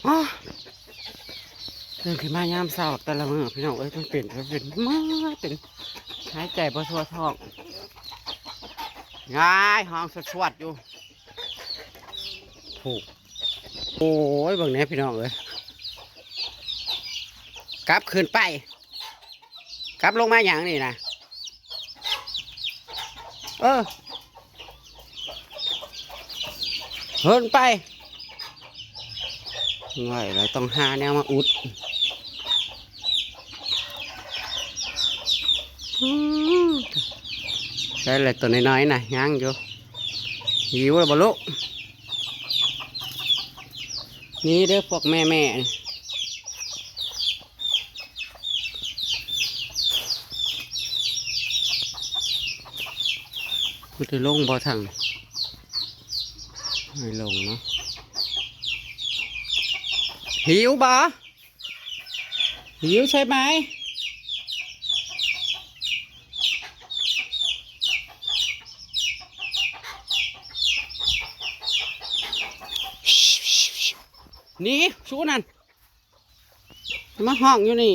ອ້า ตื่นขึ้นมายามเช้าแต่ละมื้อพี่น้องเอ้ย มันเป็น มันเป็น มาเป็น หายใจบ่ทั่วท้อง งาย ฮ้องสวดๆ อยู่ ผูก โอ้ย เบิ่งแหน่พี่น้องเอ้ย กลับคืนไป กลับลงมาหยังนี่นะ เออ เฮิ่นไป ง่อย เราต้องหาแนวมาอุด อืม ได้เลย ตัวน้อยๆ นะ ยังอยู่ หิวแล้วบ่ลูก นี่เด้อ พวกแม่ๆ บ่ได้ลงบ่ทาง ไม่ลงเนาะ หิวบ่ หิวใช่ไหม นี่ ชูนั่น มาฮ้องอยู่นี่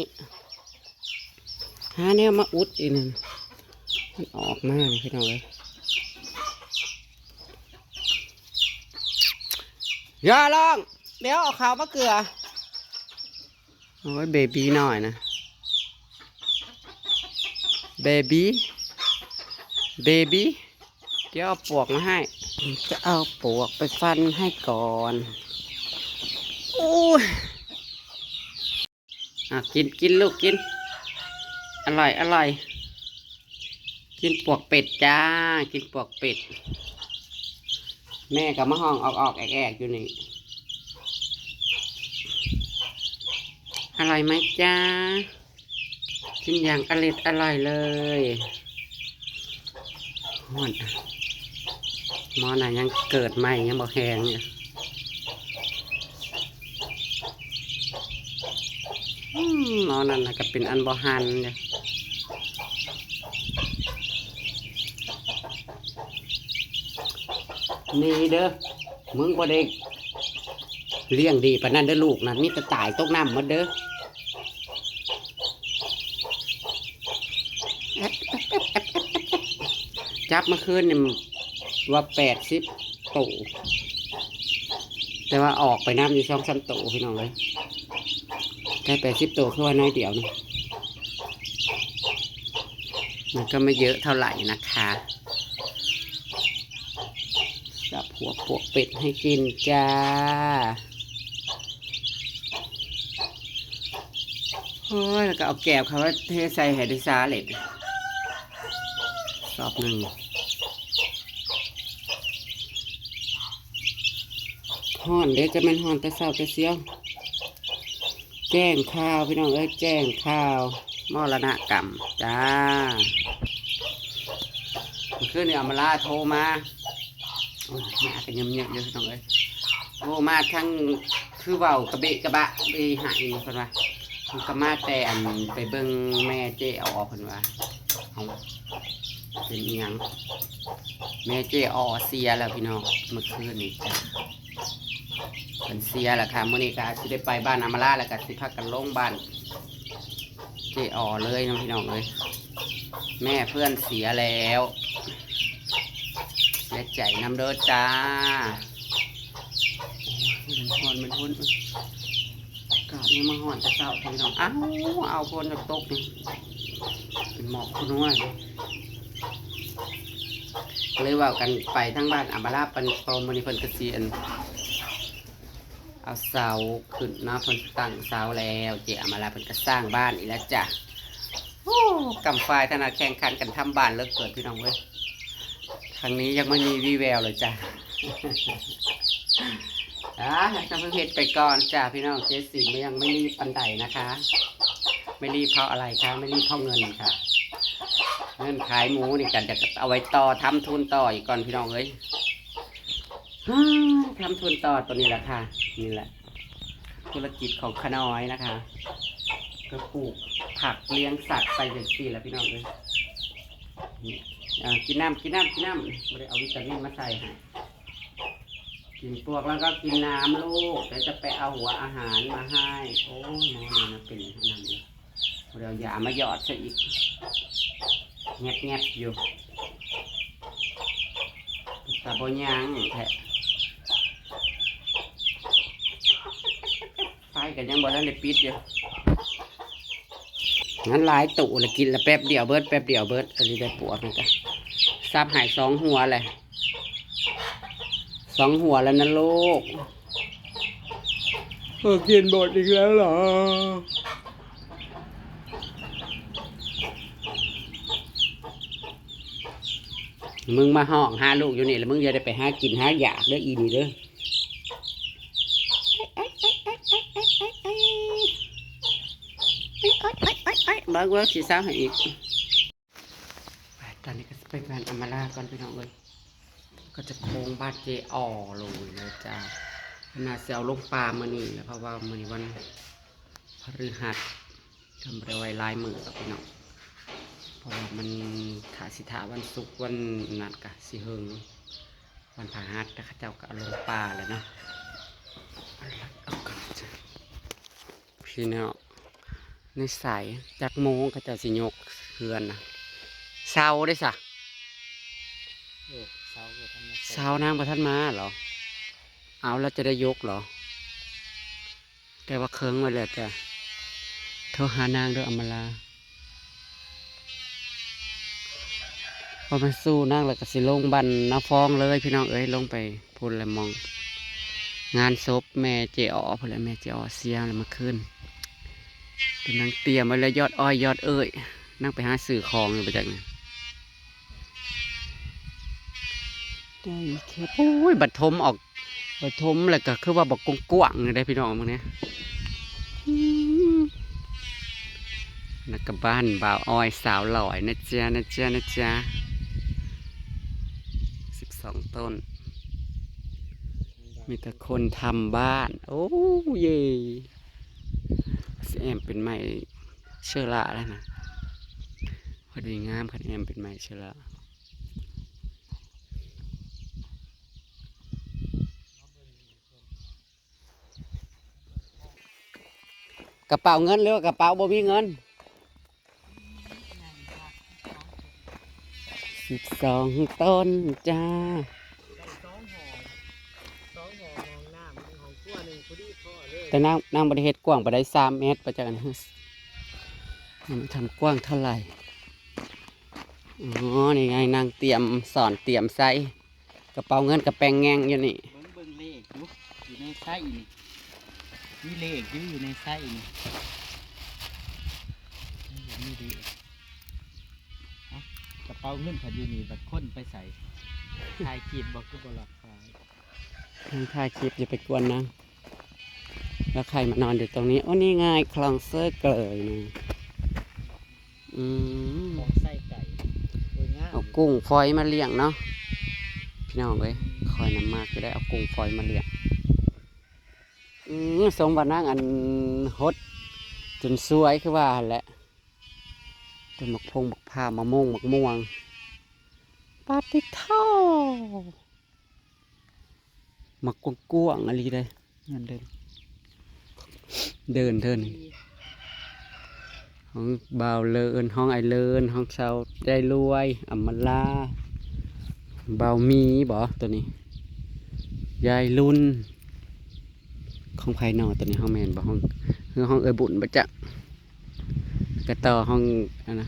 หาแนวมาอุดอีกนั่น มันออกมานี่พี่น้องเอ้ย อย่าร้อง เดี๋ยวเอาข้าวมาเกลือ โอ้ย เบบีน้อยนะ เบบี เบบี เดี๋ยวเอาปวกมาให้ จะเอาปวกไปฟันให้ก่อน โอ้ย อ่ะ กิน กินลูก กิน อร่อย อร่อย กินปวกเป็ดจ้า กินปวกเป็ด แม่ก็มาฮ้องออกๆ แอกๆ อยู่นี่ อร่อยไหมจ้า กินอย่างอร็ดอร่อยเลย ฮ้อน หม้อน่ะยังเกิดใหม่ ยังบ่แห้งอยู่ อืม หม้อนั่นน่ะก็เป็นอันบ่หันอยู่ นี่เด้อ มึงบ่ได้เลี้ยงดีปานนั้นเด้อลูกนะ มีแต่ตายตกน้ำหมดเด้อ จับเมื่อคืนนี่ว่าแปดสิบโต แต่ว่าออกไปน้ำอยู่สองสามโตพี่น้องเอ้ย ได้แปดสิบโต คือว่าน้อยเดียวนะ มันก็ไม่เยอะเท่าไหร่นะคะ จับหัวปวกเป็ดให้กินจ้า โอ้ย แล้วก็เอาแกบเขาไว้เทใส่ให้ได้ซาเล็ด สอบหนึ่ง ฮ้อนเด้ จะแม่นฮ้อนแต่เช้าแต่เซียว แจ้งข่าวพี่น้องเอ้ย แจ้งข่าวมรณกรรมจ้า เมื่อคืนนี้อำมาลาโทรมา โอ้ย หมาก็เงียบๆ อยู่พี่น้องเอ้ย โทรมาทั้งคือเว้ากะเบะกะบะไปให้เพิ่นว่า เพิ่นก็มาแต่อันไปเบิ่งแม่เจ๊ออเพิ่นว่า เอ้า เป็นอิหยัง แม่เจ๊ออเสียแล้วพี่น้อง เมื่อคืนนี้จ้ะ เพิ่นเสียแล้วค่ะ มื้อนี้ก็สิได้ไปบ้านอำมาลา แล้วก็สิพากันลงบ้านเจ๊ออเลยเนาะพี่น้องเอ้ย แม่เพื่อนเสียแล้ว เสียใจนำเด้อจ้า โอ้ย มันฮ้อน มันฮ้อน อากาศนี่มาฮ้อนแต่เช้าพี่น้อง อ้าว เอาฝนตกนี่ เป็นหมอกคุณว่า ก็เลยเว้ากันไปทางบ้านอำมาลา เพิ่น พอมื้อนี้เพิ่นก็สิอัน เอาเสาขึ้นเนาะ เพิ่นตั้งเสาแล้ว เจ๊อำมาลาเพิ่นก็สร้างบ้านอีกแล้วจ้ะ โอ้ กำฝ่ายถนัดแข่งขันกันทำบ้านเหลือเกินพี่น้องเอ้ย ทางนี้ยังไม่มีวี่แววเลยจ้ะ อ่า ก็เพิ่งเฮ็ดไปก่อนจ้ะพี่น้อง เจ๊สิงห์ยังไม่รีบปานใดนะคะ ไม่รีบเพราะอะไรคะ ไม่รีบเพราะเงินค่ะ เงินขายหมูนี่ก็จะเอาไว้ต่อ ทำทุนต่ออีกก่อนพี่น้องเอ้ย ทำทุนต่อตัวนี้แหละค่ะ นี่แหละ ธุรกิจของข้าน้อยนะคะ ก็ปลูกผักเลี้ยงสัตว์ไปจังซี่แหละพี่น้องเอ้ย นี่ อ่า กินน้ำ กินน้ำ กินน้ำ บ่ได้เอาวิตามินมาใส่ให้ ກິນປວກແລ້ວກໍກິນນ້ຳລູກ ດຽວຈະໄປເອົາຫົວອາຫານມາໃຫ້. ໂອ້ຍ ໝໍນີ້ນະເປັນອັນນັ້ນອີກ ບໍ່ໄດ້ເອົາຢາມາຢອດຊະອີກ ແງບໆຢູ່ ຕາບໍ່ຍ່າງແທ້. ໄຟກໍຍັງບໍ່ທັນໄດ້ປິດຢູ່ ມັນຫຼາຍຕູ້ລະ ກິນລະແປັບດຽວເບິດ ແປັບດຽວເບິດ. ອັນນີ້ໄດ້ປວກນີ້ກະສັບໃຫ້ສອງຫົວແຫຼະ ສອງຫົວແລ້ວນະລູກ. ເອີ ກິນເບິດອີກແລ້ວເຫລອ? ມຶງມາຮ້ອງຫາລູກຢູ່ນີ້ລະ ມຶງຢ່າໄດ້ໄປຫາກິນຫາຢາກເດີ ອີນີ້ເດີ. ເບິ່ງ ເບິ່ງ ຊິເຊົາໃຫ້ອີກ. ຕອນນີ້ກໍຊິໄປບ້ານອຳມາລາກ່ອນພີ່ນ້ອງເອີຍ ກໍຈະໂຄ້ງບ້ານເຈອໍລົງເລີຍຈ້າ. ເພິ່ນວ່າຊິເອົາລົງປ່າມື້ນີ້ແຫຼະ ເພາະວ່າມື້ນີ້ວັນພະฤຫັດ ກໍບໍ່ໄດ້ໄວ້ຫຼາຍມື້ດອກພີ່ນ້ອງ ເພາະວ່າມັນ ຖ້າຊິຖ້າວັນສຸກວັນນັ້ນກະຊິເຫິງ ວັນພະຫັດ ແຕ່ເຂົາເຈົ້າກໍເອົາລົງປ່າແລ້ວເນາະ. ເອົາລະ ເອົາກ່ອນຈ້າ ພີ່ນ້ອງ. ໃນໃສ ຈັກໂມງເຂົາເຈົ້າຊິຍົກເຮືອນນະ? ເຊົ້າເດ້ສະ ເອີ ເຊົ້າ ເຊົ້ານາງບໍ່ທັນມາເຫລອ? ເອົາ ແລ້ວຈະໄດ້ຍົກເຫລອ? ແຕ່ວ່າເຄິ່ງໄວ້ແລ້ວຈ້າ. ໂທຫານາງເດີອຳມາລາ ພໍມາສູ່ນາງແລ້ວກໍຊິລົງບ້ານນາຟອງເລີຍພີ່ນ້ອງເອີຍ ລົງໄປພຸ້ນແຫຼະ ໝ່ອງງານສົບແມ່ເຈອໍພຸ້ນແຫຼະ ແມ່ເຈອໍເສຍແລ້ວມື້ຄືນ. ເປັນນາງຕຽມໄວ້ແລ້ວ ຍອດອ້ອຍຍອດເອີຍ ນາງໄປຫາຊື້ຂອງຢູ່ບໍ່ຈັກນະ. ໂອ້ຍ ບັດຖົມອອກ ປະຖົມແລ້ວກໍຄືວ່າບັກກວ້າງໆນີ້ເດ້ພີ່ນ້ອງ ເບິ່ງແດ່. ອືມ ແລ້ວກໍບ້ານບ່າວອ້ອຍສາວຫຼອຍນະຈ໊ະ ນະຈ໊ະ ນະຈ໊ະ. ສິບສອງຕົ້ນ ມີແຕ່ຄົນທຳບ້ານ. ໂອ້ເຢ ຊິແອ້ມເປັນໄມ້ເຊີລາແລ້ວນະ ພໍດີງາມ ຄັນແອ້ມເປັນໄມ້ເຊີລາ. ກະເປົາເງິນ ຫຼືວ່າກະເປົາບໍ່ມີເງິນ? ສິບສອງຕົ້ນຈ້າ. ໄດ້ສອງຫ້ອງ ສອງຫ້ອງ ຫ້ອງນ້ຳ ຫ້ອງຄົວໜຶ່ງ ພໍດີພໍເລີຍ. ແຕ່ນາງ ນາງບໍ່ໄດ້ເຮັດກວ້າງປານໃດ ສາມແມັດ ວ່າຈັ່ງນັ້ນ. ມັນທຳກວ້າງເທົ່າໃດ? ອໍ ນີ້ໄງ ນາງຕຽມ ສອນຕຽມໃສ່ ກະເປົາເງິນກະແປງແງງຢູ່ນີ້. ເບິ່ງ ເບິ່ງເລກຢູ່ ຢູ່ໃນໄສ້ນີ້ ມີເລກຢູ່ ຢູ່ໃນໄສ້ນີ້ ນີ້ ນີ້ເດ້. ເອົ້າ ກະເປົາເງິນເຂົາຢູ່ນີ້ ບັດຄົນໄປໃສ? ຖ່າຍຄລິບບໍ່ ຄືບໍ່ລັບຂາຍ? ນາງຖ່າຍຄລິບ ຢ່າໄປກວນນາງ. ແລ້ວໃຄມານອນຢູ່ຕົງນີ້. ໂອ້ ນີ້ໄງ ຄອງເຊີເກີຍນີ້. ອືມ ຂອງໃສ່ໄກ່ ໂອ້ຍ ງາມ. ເອົາກຸ້ງຝອຍມາລ້ຽງເນາະ ພີ່ນ້ອງເອີຍ. ຂ້ອຍນະມັກຢູ່ໄດ໋ ເອົາກຸ້ງຝອຍມາລ້ຽງ. ອືມ ສົມວ່ານາງອັນຫົດຈົນສວຍ ຄືວ່າຫັ້ນແຫຼະ. ຕົ້ນໝາກພົງໝາກພ້າວ ໝາກໂມງໝາກມ່ວງ. ປາຕິໂທ ໝາກກວ້າງໆອີ່ຫຼີເດ້. ນັ້ນເດີ ເດີນ ເດີນ ຫ້ອງບ່າວເລີນ ຫ້ອງອ້າຍເລີນ ຫ້ອງສາວຍາຍລວຍ ອຳມາລາ ບ່າວໝີບໍ ໂຕນີ້ ຍາຍລຸນ. ຂອງໃຜນໍໂຕນີ້? ຫ້ອງແມ່ນບໍ? ຫ້ອງ ຄືຫ້ອງເອື້ອຍບຸນບໍຈັກ? ກະຕໍ່ຫ້ອງອັນນະ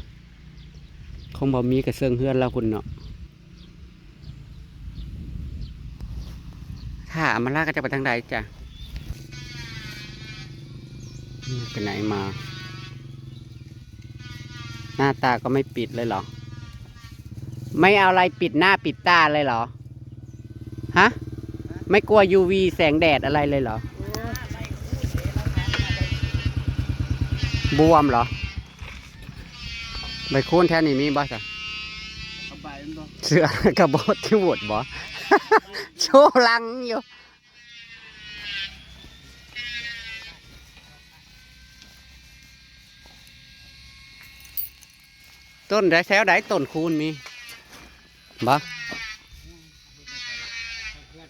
ຄົງບໍ່ມີກະເຊິ່ງເຮືອນລາວພຸ້ນເນາະ. ຖ້າອຳມາລາກໍຈະໄປທາງໃດຈ້ະ? ໄປໄຫນມາ? ໜ້າຕາກໍໄມ່ປິດເລີຍເຫລອ? ໄມ່ເອົາໄລປິດໜ້າປິດຕາເລີຍເຫລອ? ຮະ? ໄມ່ກົວຢູວີແສງແດດອະໄລເລີຍເຫລອ? ບວມເຫລອ? ໃບຄູນແຖວນີ້ມີບໍ່ຊະ? ເສືອກະບອດທີ່ໂຫວດບໍ່? ໂຊຫຼັງຢູ່. ຕົ້ນໃດແຖວໃດຕົ້ນຄູນມີບໍ່? ບໍ່ ເຮືອນ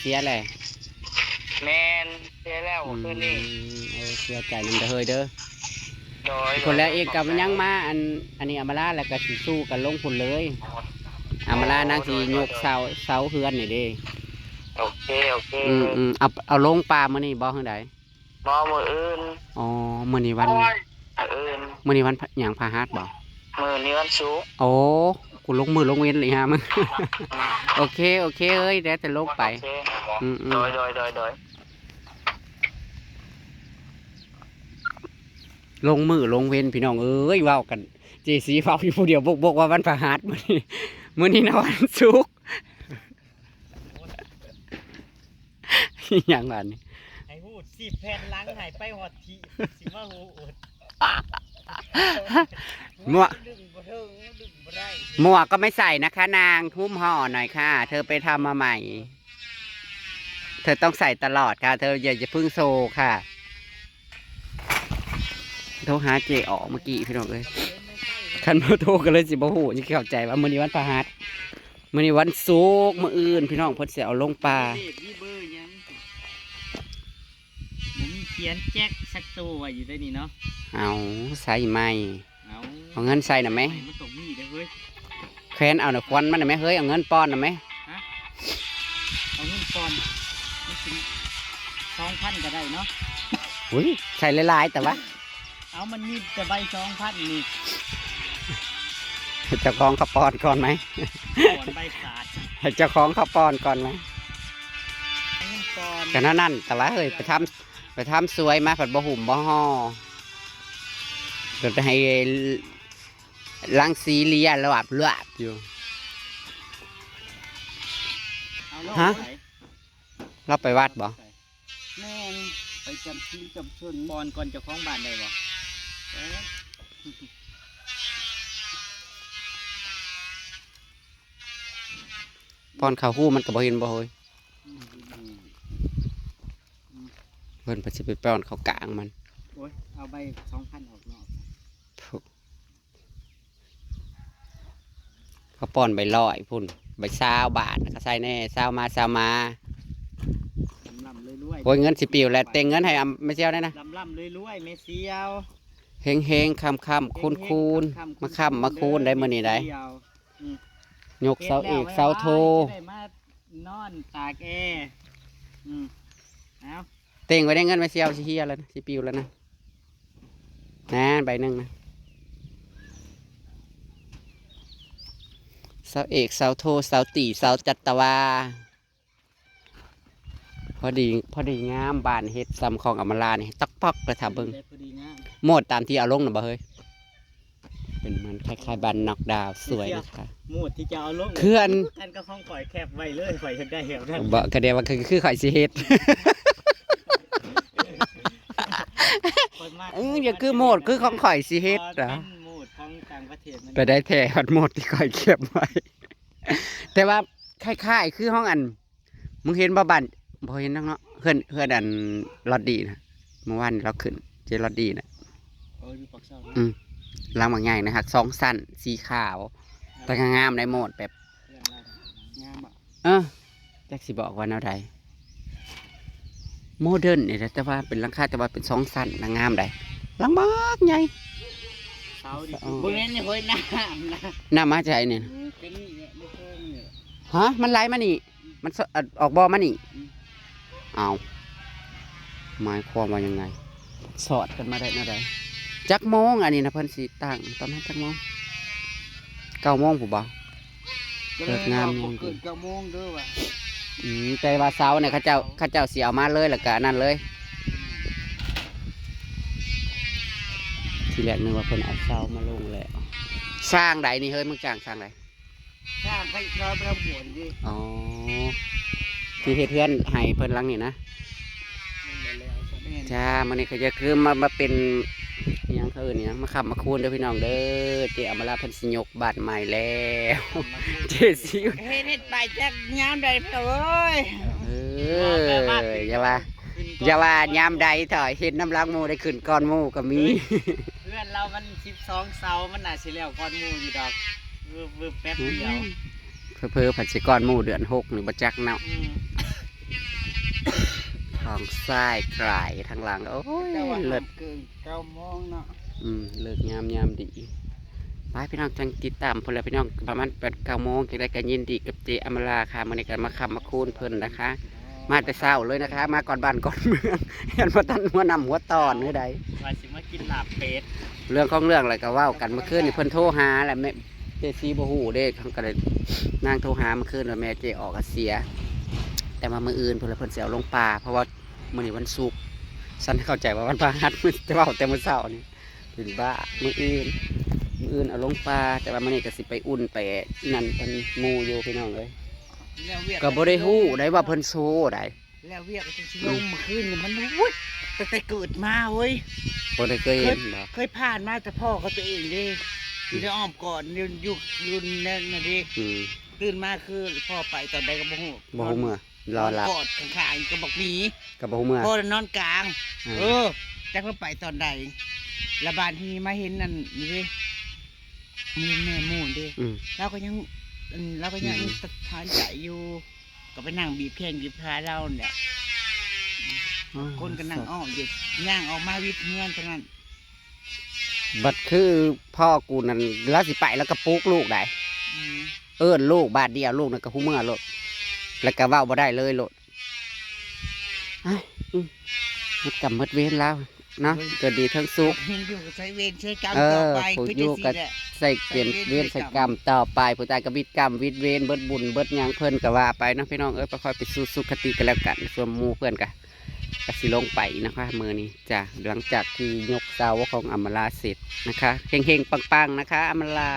ເສຍແຫຼະ. ແມ່ນ ເສຍແລ້ວ ອືມ ຄືນນີ້. ໂອ້ ເສຍໃຈນຳເດີເຮີຍເດີ. ໂດຍ ຄົນແລ້ວເອງກໍຍັງມາ ອັນ ອັນນີ້ອຳມາລາ ແລ້ວກໍຊິສູ້ກັນລົງພຸ້ນເລີຍ. ອຳມາລານາງຊິຍົກເສົາ ເສົາເຮືອນນີ້ເດ້. ໂອເຄ ໂອເຄ. ອືມໆ ເອົາ ເອົາລົງປ່າມື້ນີ້ບໍ່ ຫຼືໃດ? ບໍ່ ມື້ອື່ນ. ອໍ ມື້ນີ້ວັນ ມື້ອື່ນ. ມື້ນີ້ວັນຫຍັງ ພະຫັດບໍ່? ມື້ນີ້ວັນສຸກ. ໂອ້ ກູລົງມື້ລົງເວັນເລີຍຫາມຶງ. ອືມ ໂອເຄ ໂອເຄເອີຍ ແລ້ວແຕ່ລົງໄປ. ໂອເຄ ອືມໆ ໂດຍໆໆໆ. ລົງມື້ລົງເວັນພີ່ນ້ອງເອີຍ ເວົ້າກັນ ເຈຊີເວົ້າຢູ່ຜູ້ດຽວ ບົກໆວ່າວັນພະຫັດ ມື້ນີ້ ມື້ນີ້ນະວັນສຸກ. ອີຫຍັງບາດນີ້ ໃຫ້ຮູດສິບແຜ່ນຫຼັງ ໃຫ້ໄປຮອດທີ່ ຊິມາຮູ້ ໝວກ ດຶງບໍ່ເຖິງ ດຶງບໍ່ໄດ້. หมวกก็ไม่ใส่นะคะนาง หุ้มห่อหน่อยค่ะ เธอไปทำมาใหม่ เธอต้องใส่ตลอดค่ะ เธออย่า อย่าเพิ่งโชว์ค่ะ. ໂທຫາເຈອໍເມື່ອກີ້ພີ່ນ້ອງເອີຍ ຄັນບໍ່ໂທກໍເລີຍຊິບໍ່ຮູ້ ຍັງເຂົ້າໃຈວ່າມື້ນີ້ວັນພະຫັດ ມື້ນີ້ວັນສຸກ ມື້ອື່ນພີ່ນ້ອງເພິ່ນຊິເອົາລົງປ່າ. ມີເລກມີເບີຫຍັງ ບໍ່ມີຂຽນແຈັກສັກໂຕໄວ້ຢູ່ໃດນີ້ເນາະ. ເອົາ ໃສ່ໃໝ່. ເອົາ ເອົາເງິນໃສ່ນຳແມ. ໃໝ່ມັນຕ້ອງມີເດ້ເຮີ້ຍ. ແຂວນເອົານະ ຄວັນມັນນະແມເຮີ້ຍ ເອົາເງິນປ່ອນນຳແມ. ຮະ ເອົາເງິນປ່ອນ ມັນຊິສອງພັນກໍໄດ້ເນາະ. ອຸ້ຍ ໃສ່ຫຼາຍໆ ແຕ່ວ່າ ເອົາ ມັນມີແຕ່ໃບສອງພັນນີ້. ໃຫ້ເຈົ້າຂອງເຂົາປ່ອນກ່ອນໄໝ? ປ່ອນໃບຂາດ. ໃຫ້ເຈົ້າຂອງເຂົາປ່ອນກ່ອນໄໝ? ເອົາເງິນປ່ອນ ກໍນັ້ນໆ ແຕ່ວ່າເຮີ້ຍ ໄປທຳ ໄປທຳສວຍມາ ພັດບໍ່ຫຸ້ມບໍ່ຫໍ່ ກໍໄດ້ໃຫ້ ລັງສີເລຍລາບໆຢູ່. ເອົາລາວ ຮະ? ໄປ ລາວໄປວັດບໍ່? ແມ່ນ ໄປຈຳສິນຈຳຊົນ. ປ່ອນກ່ອນເຈົ້າຂອງບ້ານໄດ້ບໍ່? ເອີ ປ່ອນເຂົ້າຫູມັນກໍບໍ່ເຫັນບໍ່ເຮີ້ຍ? ອືມ ເພິ່ນ ເພິ່ນຊິໄປປ້ອນເຂົ້າກາງມັນ. ໂອ້ຍ ເອົາໃບສອງພັນອອກນອກ. ໂທ້ ເຂົາປ້ອນໃບຮ້ອຍພຸ້ນ ໃບຊາວບາດ ເຂົາໃສ່ແດ່ ຊາວມາ ຊາວມາ. ລ່ຳໆລວຍໆ. ໂອ້ຍ ເງິນຊິປິວແລ້ວ ແຕ່ງເງິນໃຫ້ອຳ ແມ່ຊຽວແດ່ນະ. ລ່ຳໆລວຍໆ ແມ່ຊຽວ. ເຮງໆ ຄ້ຳໆ ຄູນໆ ເຮງໆ ຄ້ຳໆ ມາຄ້ຳມາຄູນໄດ້ມື້ນີ້ໄດ້. ອືມ ຍົກເສົາເອກເສົາໂທ ຈະໄດ້ມານອນຕາກແອ. ອືມ ເອົາ ເຕັງໄວ້ໄດ້ ເງິນແມ່ຊຽວຊິເຮຍແລ້ວນະ ຊິປິວແລ້ວນະ. ນາ ໃບໜຶ່ງນະ ເສົາເອກເສົາໂທ ເສົາຕີເສົາຈັດຕະວາ. ພໍດີ ພໍດີງາມ ບ້ານເຮັດສ່ຳຂອງອຳມາລານີ້ ຕອກປອກ ໄປຖ້າເບິ່ງ. ພໍດີງາມ ໂໝດຕາມທີ່ເອົາລົງນະບໍ່ເຮີ້ຍ? ເປັນເໝືອນຄ້າຍໆ ບ້ານນອກດາວ ສວຍເນາະ. ໂໝດທີ່ຈະເອົາລົງ ເຂື່ອນ ກັນກັບຂອງຂ້ອຍ ແຄບໄວ້ເລີຍ ຂ້ອຍຢາກໄດ້ແບບນັ້ນ. ບໍ່ ກະແນວວ່າຄື ຄືຂ້ອຍຊິເຮັດ. ເອີ ຢ່າຄືໂໝດຄືຂອງຂ້ອຍຊິເຮັດ ບໍ່ ນະ ເປັນໂໝດຂອງຕ່າງປະເທດມັນ ໄປໄດ້ແທ້ຮອດໂໝດທີ່ຂ້ອຍເກັບໄວ້ ແຕ່ວ່າຄ້າຍໆຄືຂອງອັນ ມຶງເຫັນບໍ່ບ້ານ ບໍ່ເຫັນດອກເນາະ ເຮືອນ ເຮືອນອັນລັອດດີນະ ເມື່ອວານນີ້ລາວຂຶ້ນ ເຈລັອດດີນະ ເອີ ຢູ່ປາກຊ່ອງນະ ອືມ ຫຼັງບັກໃຫຍ່ນະ ຮັກສອງຊັ້ນ ສີຂາວ ແຕ່ກໍງາມໄດ໋ ໂມດແບບ ເຮືອນລາວງາມບໍ່? ເອີ ຈັກຊິບອກວ່າແນວໃດ ໂມເດີນນີ້ແຫຼະ ແຕ່ວ່າເປັນຫຼັງຄາ ແຕ່ວ່າເປັນສອງຊັ້ນນະ ງາມໃດ໋ ຫຼັງບັກໃຫຍ່ ເສົານີ້ ເອີ ບໍ່ແມ່ນນີ້ ຫ້ວຍນ້ຳນະ ນ້ຳມາຈາກໃສນີ້? ອືມ ກໍນີ້ແຫຼະ ໃນເທິງນີ້ແຫຼະ ຮະ ມັນໄຫຼມານີ້ ມັນ ເອີ່ ອອກບໍ່ມານີ້? ອືມ ອ້າວ ໝາຍຄວາມວ່າຍັງໄງ? ສອດກັນມາໄດ້ແນວໃດ? ຈັກໂມງອັນນີ້ນະ ເພິ່ນຊິຕັ້ງປະມານຈັກໂມງ? ເກົ້າໂມງພຸ້ນບໍ່? ເລີກງາມ ບໍ່ເກີນເກົ້າໂມງເດີວ່າ ອືມ ແຕ່ວ່າເສົານີ້ເຂົາເຈົ້າ ເຂົາເຈົ້າຊິເອົາມາເລີຍ ແລ້ວກໍອັນນັ້ນເລີຍ ທີແລກນຶກວ່າເພິ່ນເອົາເສົາມາລົງແລ້ວ ຊ່າງໃດນີ້ເຮີ້ຍ ມຶງຈ້າງຊ່າງໃດ? ສ້າງໃຫ້ເຂົາໄປທຳບຸນດີ ອໍ ທີ່ເຮັດເຮືອນໃຫ້ເພິ່ນຫຼັງນີ້ນະ ແມ່ນແລ້ວ ແມ່ນ ຈ້າ ມື້ນີ້ກໍຢ່າລືມມາ ມາເປັນ ອີຫຍັງເຂົາເອີ້ນອີຫຍັງ ມາຄ້ຳມາຄູນເດີພີ່ນ້ອງເດີ ເຈ້ອຳມາລາເພິ່ນຊິຍົກບ້ານໃໝ່ແລ້ວ ເຈ້ຊິ ເຮັດ ເຮັດໄປຈັກຍາມໃດພີ່ນ້ອງເອີຍ ເອີ ຢ່າວ່າ ຢ່າວ່າຍາມໃດເຖາະ ເຮັດນຳຫຼັງໝູ່ໄດ້ຂຶ້ນກ່ອນໝູ່ກໍມີ ເຮືອນລາວມັນສິບສອງເສົາ ມັນໜ້າຊິແລ້ວກ່ອນໝູ່ຢູ່ດອກ ວຶບໆ ແປັບດຽວ ອືມ ເຜີໆ ພັດຊິກ່ອນໝູ່ເດືອນຫົກນີ້ບໍ່ຈັກເນາະ ອືມ ທ້ອງຊາຍກາຍທາງຫຼັງ ໂອ້ຍ ແຕ່ວ່າເລີດ ຫ້າມເກີນເກົ້າໂມງເນາະ ອືມ ເລີກງາມຍາມດີ ໄປພີ່ນ້ອງ ຈັ່ງຕິດຕາມພຸ້ນລະພີ່ນ້ອງ ປະມານແປດເກົ້າໂມງ ຈັ່ງໃດກໍຍິນດີກັບເຈ້ອຳມາລາຄ່ະ ມື້ນີ້ກໍມາຄ້ຳມາຄູນເພິ່ນນະຄະ ມາແຕ່ເຊົ້າເລີຍນະຄະ ມາກ່ອນບ້ານກ່ອນເມືອງ ຍັງບໍ່ທັນຫົວນ້ຳຫົວຕອນເລີຍໃດ ວ່າຊິມາກິນລາບເປັດ ເລື່ອງຂອງເລື່ອງແລ້ວກໍເວົ້າກັນ ມື້ຄືນນີ້ເພິ່ນໂທຫາແຫຼະ ແມ່ເຈ້ຊີບໍ່ຮູ້ເດ້ ເຮົາກໍໄດ້ ນາງໂທຫາມື້ຄືນວ່າແມ່ເຈ້ອອກອາເຊຍ ແຕ່ວ່າມື້ອື່ນເພິ່ນລະເພິ່ນຊິເອົາລົງປ່າ ເພາະວ່າມື້ນີ້ວັນສຸກ ສັນເຂົ້າໃຈວ່າວັນພະຫັດ ແຕ່ເວົ້າແຕ່ມື້ເຊົ້ານີ້ ເປັນບ້າ ມື້ອື່ນ ມື້ອື່ນເອົາລົງປ່າ ແຕ່ວ່າມື້ນີ້ກໍຊິໄປອຸ່ນໄປນັ້ນເພິ່ນໝູ່ຢູ່ພີ່ນ້ອງເອີຍ ແລ້ວວຽກ ກໍບໍ່ໄດ້ຮູ້ໄດ໋ວ່າເພິ່ນໂຊໄດ໋ ແລ້ວວຽກກໍຈັ່ງຊິລົງ ອືມ ມື້ຄືນນີ້ມັນ ໂອ້ຍ ຕັ້ງແຕ່ເກີດມາເວີ້ຍ ບໍ່ໄດ້ເຄີຍເຫັນບໍ່? ເຄີຍຜ່ານມາແຕ່ພໍ່ກັບຕົວເອງເດ້ ຢູ່ໃນອ້ອມກອດ ຢູ່ ຢູ່ ຢູ່ນັ້ນນະເດ້ ອືມ ຕື່ນມາຄືພໍ່ໄປຕອນໃດກໍບໍ່ຮູ້ ບໍ່ຮູ້ເມື່ອ ລອຫຼັບ ນອນກອດຂ້າງໆກັບບັກໝີ ກໍບໍ່ຮູ້ເມື່ອ ພໍ່ນອນກາງ ອືມ ເອີ ຈັກລາວໄປຕອນໃດ ລະບາດນີ້ມາເຫັນອັນນີ້ເດ້ ມີແມ່ໝູ່ເດ້ ອືມ ລາວກໍຍັງ ອັນ ລາວກໍຍັງ ອືມ ສະທ້ອນໃຈຢູ່ ກໍໄປນັ່ງບີບແຂ້ງບີບຂາລາວນັ້ນແຫຼະ ອືມ ຄົນກໍນັ່ງອ້ອມຢູ່ ຍ່າງອອກມາວິດເຮືອນເທົ່ານັ້ນ ບັດຄືພໍ່ກູນັ້ນ ລາວຊິໄປລາວກໍປຸກລູກໄດ໋ ອືມ ເອີ້ນລູກບາດດຽວ ລູກນັ້ນກໍຮູ້ເມື່ອໂລດ ແລ້ວກໍເວົ້າບໍ່ໄດ້ເລີຍໂລດ ອ້າຍ ອືມ ໝົດກຳໝົດເວນແລ້ວເນາະ ເອີຍ ເກີດດີເທິງສຸກ ເຮົງຢູ່ກໍໃຊ້ເວນໃຊ້ກຳ ເອີ ຕໍ່ໄປ ຜູ້ຢູ່ກໍໃຊ້ເກມເວນໃຊ້ກຳຕໍ່ໄປ ຜູ້ຕາຍກໍວິດກຳວິດເວນ ເບິດບຸນເບິດຫຍັງເພິ່ນກໍວ່າໄປເນາະ ພີ່ນ້ອງເອີຍ ກໍຄ່ອຍໄປສູ່ສຸຄະຕິກັນແລ້ວກັນ ສ່ວນໝູ່ເພິ່ນກໍ ກໍຊິລົງໄປນະຄະ ມື້ນີ້ ຈ້າ ຫຼັງຈາກທີ່ຍົກເສົາຂອງອຳມາລາເສັດນະຄະ ເຮັງໆ ປັງໆ ນະຄະ ອຳມາລາ.